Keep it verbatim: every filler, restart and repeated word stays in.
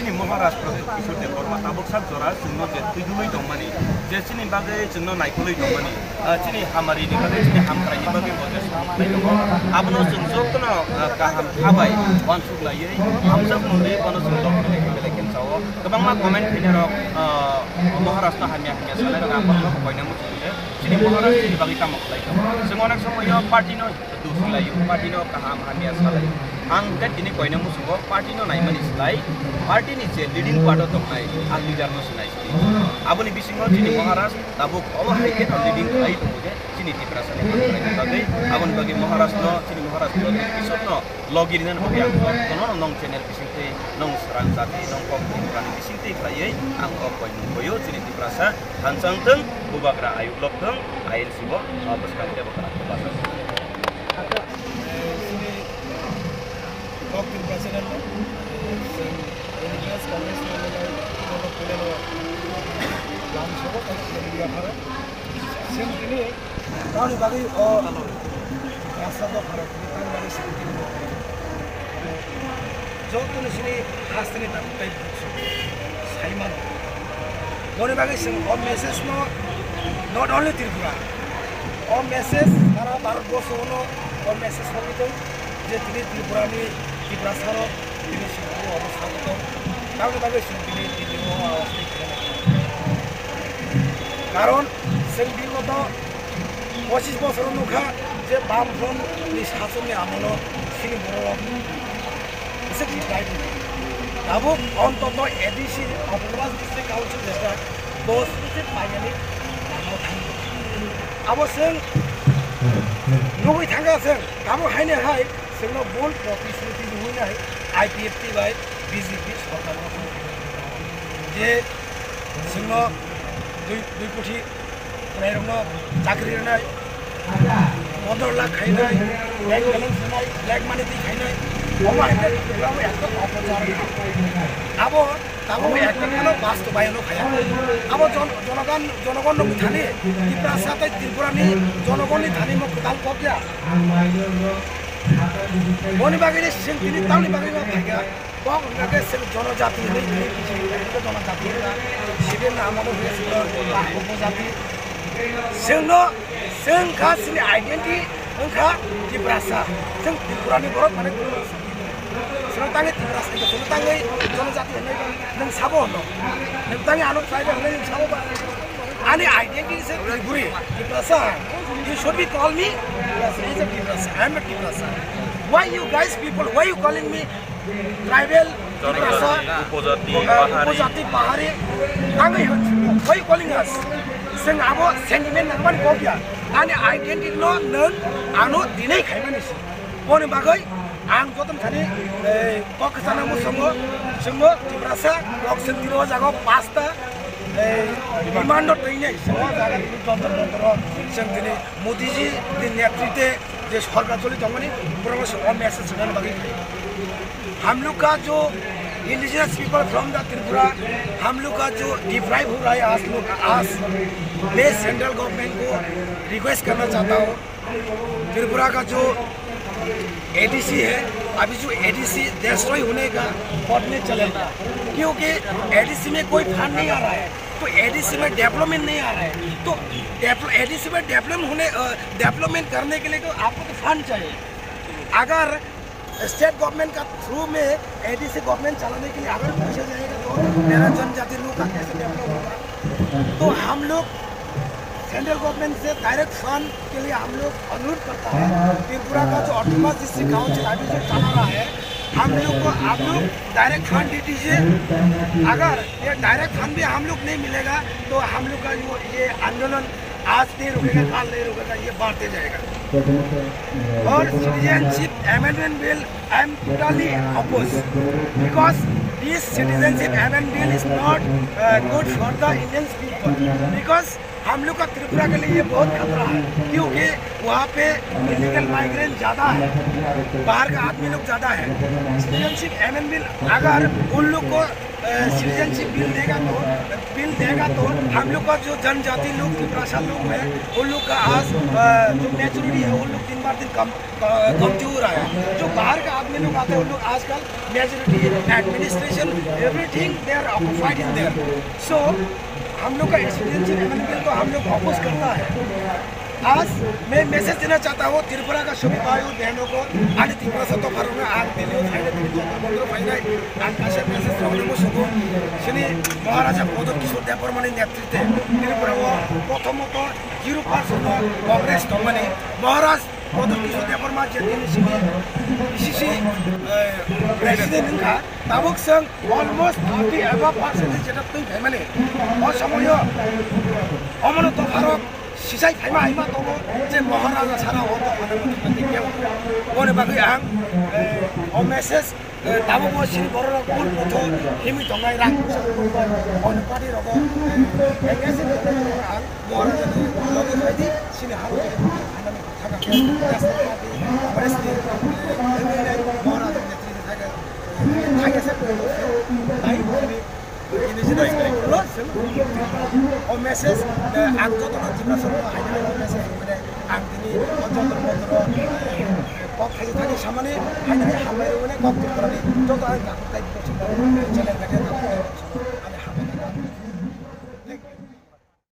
Chini Maharaj Pradyut Kishore Debbarma tabuk sak jora chwngno je twijlwi tongmani, je chini bagwi chwngno naikolwi tongmani, ah, chini hamari ni bagwi, chini hamkrai ni bagwi bo je samung khlai tongo, abono chwng jotono, ah, kaham kha bai uansuk laiwi hamjak mwnwi bono chwng dok belai khe belai khe chao. Kwbangma comment khainai rok, ah, Maharaj no hamya hamya sanai rok ang bono koina muchung je chini Maharaj chini bagwi tamo khlai tongo. Chwng onek somoyo party no Duk khlaio, party no kaham hamya salai. Ang khe tini koina muchungo party no naimani slai, party ni je leading part o tongnai, ang leader no se nai. Aboni bisingo chini Maharaj tabuk omo hai khe no leading khlai tongo je chini Tiprasa ni hamkrai ni bagwi. Aboni bagwi Maharaj no, chini Maharaj no, Kishore no logi rinani bagwi ang kono no nong channel bisingtwi, nong srang jati, nong kok Tripura ni bisingtwi khlaiwi ang kok koi nung koyo chini Tiprasa. Thansa wngthung, bubagra ayuk lok thung, ain sibo, ah, bwskang tebo kwrak kwbasa. Chini Kok Tripura channel no, chwng Congress, Congress ni M L A no, no, no, no, lam sobo, tei chini media pharo. Chwng tini tamni bagwi o rasta dophano tini tamni bagwi chwng tini jotono chini hasteni tabuk tei buksu sai mano. Boni bagwi chwng o message no not only Tripura, o message sara Bharat borso no o message rogwi tong je tini Tripura ni Tiprasa rok tini chwng o obostha tong, tamni bagwi chwng tini Delhi o obostha. Karon chwng bigoto pochis bosor nukha je Bamfront ni sasonni amolo chini borok bwswk deprive wngkha. Tabuk ontoto A D C, Autonomous District Council jesa dos bwswk painani lama thangkha. Abo chwng nugwi thangkha chwng, tabuk haino hai chwngno bul protisruti rwinai I P F T bai B J P sorkar je chwngno dui, dui koti Khwnairokno chakri rwnai, pondro lakh khainai, bank balance rwnai, black money twi khainai, omo hai khe Tripura o ekta oporochar. Abo tabuk ekta kheno bastobayono khaya. Abo jon-, jonogan, jonogon nokni thani, Tiprasa tei Tripura ni jonogon ni thani mo kwtal kok ya. Boni bagwi ni sing tini tamni bagwi ma phaikha. Kok hwnkha khe chwng jonojati hinwi tini pijak kha, jonojati hwnkha. Civil ni amolo hwnkhe chwngno upojati. Chwngno, chwng kha chini identity wngkha Tiprasa. Chwng Tripura ni borok mane chwngno tangwi Tiprasa hwnkha, chwngno tangwi jonojati hwnwi nwng sabo hwno. Nwng tangwi ano tribal hwnwi nwng sabo ba? Ani identity is a Tripuri, Tiprasa. You should be call me Tiprasa. He is a Tiprasa. I am a Tiprasa. Why you guys people, why you calling me tribal Tiprasa, Jonojati, uh, Pahari. Upojati, Pahari, angwi hwn, why you calling us? Chwng abo sentiment nangmani kok ya. Ani identity no nwng ano deny khaimani se. Boni bagwi ang joto thani, eh, kok sana muchungo, chwngno Tiprasa, kok sentiro jago pasta, eh, demand no twi nai, chwngno jaga tini Jantar Mantar o, chwng tini Modi ji ni netritwe je sorkar choli tongmani, borok se o message rwna bagwi. हम लोग का जो indigenous people from the Tripura, हम लोग का जो डिप्राइव हो रहा है आज लोग, आज मैं सेंट्रल गवर्नमेंट को रिक्वेस्ट करना चाहता हूँ, त्रिपुरा का जो एडीसी है, अभी जो एडीसी डिस्ट्रॉय होने का पथ में चलेगा, क्योंकि एडीसी में कोई फंड नहीं आ रहा है, तो एडीसी में डेवलपमेंट नहीं आ रहा है, तो डेवल-, एडीसी में डेवलपमेंट होने, अ, डेवलपमेंट करने के लिए तो आपको तो फंड चाहिए। अगर स्टेट गवर्नमेंट का थ्रू में एडीसी गवर्नमेंट चलाने के लिए अगर पूछा जाएगा तो मेरा जनजाति लोग का कैसे डेवलप होगा? तो हम लोग सेंट्रल गवर्नमेंट से डायरेक्ट फंड के लिए हम लोग अनुरोध करता है। त्रिपुरा का जो ऑटोनॉमस डिस्ट्रिक्ट काउंसिल अभी जो चला रहा है, हम लोग को आप लोग डायरेक्ट फंड दे दीजिए। अगर ये डायरेक्ट फंड भी हम लोग नहीं मिलेगा तो हम लोग का ये, ये आंदोलन आज नहीं रुकेगा, कल नहीं रुकेगा, ये बढ़ते जाएगा। और citizenship amendment bill, I am totally opposed because this citizenship amendment bill is not, uh, good for the Indian people because हम लोग का त्रिपुरा के लिए ये बहुत खतरा है, क्योंकि वहाँ पे इलीगल माइग्रेंट ज़्यादा है, बाहर का आदमी लोग ज़्यादा है। सिटीजनशिप अमेंडमेंट बिल अगर उन लोग को सिटीजनशिप बिल देगा तो बिल देगा तो हम लोग का जो जनजाति लोग, तिप्रासा लोग है, उन लोग का आज जो मेचोरिटी है, उन लोग दिन बर दिन कम कमजोर आया। जो बाहर का आदमी लोग आते हैं, उन लोग आजकल majority, administration, everything they are occupied in there. So हम लोग का सिटीजनशिप अमेंडमेंट बिल को हम लोग अपोज करता है। आज मैं मैसेज देना चाहता हूँ त्रिपुरा का सभी भाइयों बहनों को। आने त्रिपुरा से तो भरों में आग दिल्ली और फाइनल दिल्ली तो मंदिर फाइनल आग का से मैसेज रखने को सुनो। श्री महाराजा प्रद्युत किशोर देववर्मा ने नेतृत्व त्रिपुरा वो प्रथम तो जीरो परसेंट कांग्रेस तो मने महाराज প্রদীপ কিশোর দেববর্মা যে দিন sini BCC president wngkha, tabuk chwng almost thirty above percent যেটা twi phaimani, o somoyo omono dopharok sisai phaima haima tongo je Maharaja sara o dophano boni bagwi ang o message Tabukbo sini bororok bul buthu himwi tongnai rang bwsa bwrwi bai bono party rogo engage wngwi ang Maharajani logi phaidi sini haro thangani thangkhe national party, Congress ni wngwi nai Maharajani netriti thangkhe thangya se tei sini Ini sini ulo o message ang joto no Tripura song no hai hai message wngkhe ang tini o joto no joto no kok thai thani samani hai hai hambai wngkhe kok Tripura ni joto ang kok thai channel khe kok thai.